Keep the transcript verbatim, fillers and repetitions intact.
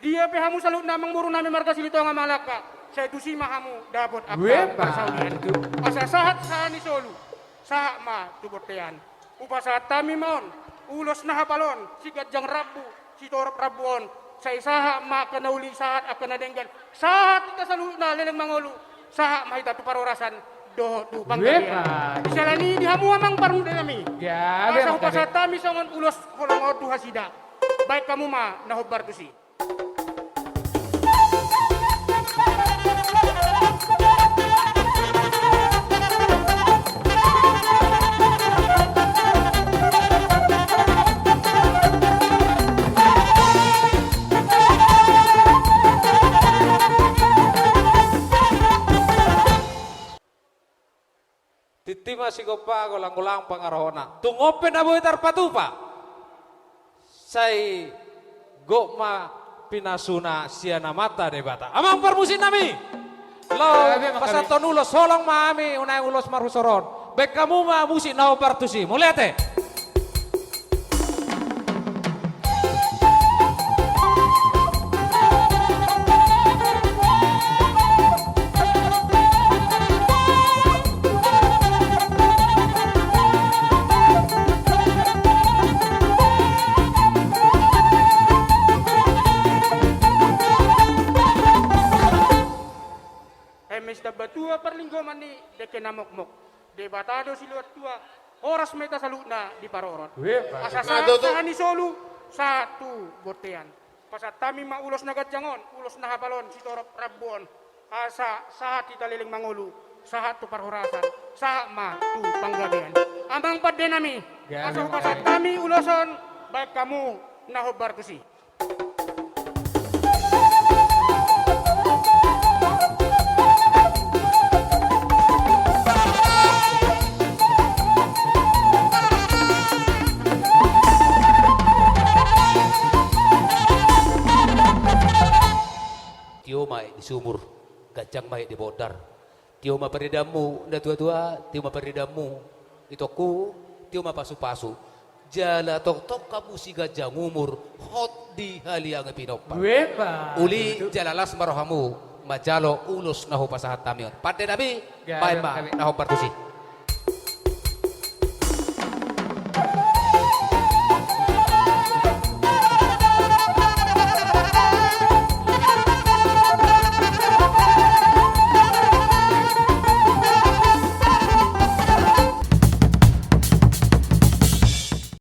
Dia pe hamu saluhutna amangboru nami marga Silitonga, Malangka, sai tusi ma hamu dapot angka parsaulian. Asa sahat sahat ni solu, sahat ma tu bontean. Hupasahat hami ma on ulos na hapal on, siganjang rambu, sitorop rambu on, sai sahat ma angka na uli, sahat angka na denggan, sahat hita saluhutna leleng mangolu, sahat ma hita tu parhorasan dohot tu panggabean. Siala ni i di hamu amang parmuda nami, asa hupasahat hami songon ulos holong on tu hasida. Baen hamu ma na hombar tusi. Tintin ma sigompa, golang-golang pangarahutna. Tung on pe na boi tarpatupa, sai gok ma pinasuna sian Amanta Debata. Amang parmusik nami, laho pasahathon ulos, holong ma hami, unang ulos marhusor on. Baen hamu ma musik na hombar tusi. Mauliate. Eme sitambatua parlinggoman ni dengke na mokmok, Debata do silehon tua, horas ma hita saluhutna diparorot. Asa sahat sahat ni solu, sahat tu bontean. Pasahat hami ma ulos na ganjang on, ulos na hapal on, sitorop rambu on. Asa sahat hita leleng mangolu, sahat tu parhorasan, sahat ma tu panggabean. Amang pande nami, asa hupasahat hami ulos on, baen hamu na hombar tusi. Tio ma aek di sumur, ganjang ma aek di bondar. Tio ma paridanmu, na tua-tua, tio ma paridanmu, itongku, tio ma pasu-pasu. Jala tongtong hamu siganjang umur, hot di haliang pinompar. Uli jala las ma rohamu manjalo ulos na hupasahat hami on. Pande nami, baen ma na hombar tusi.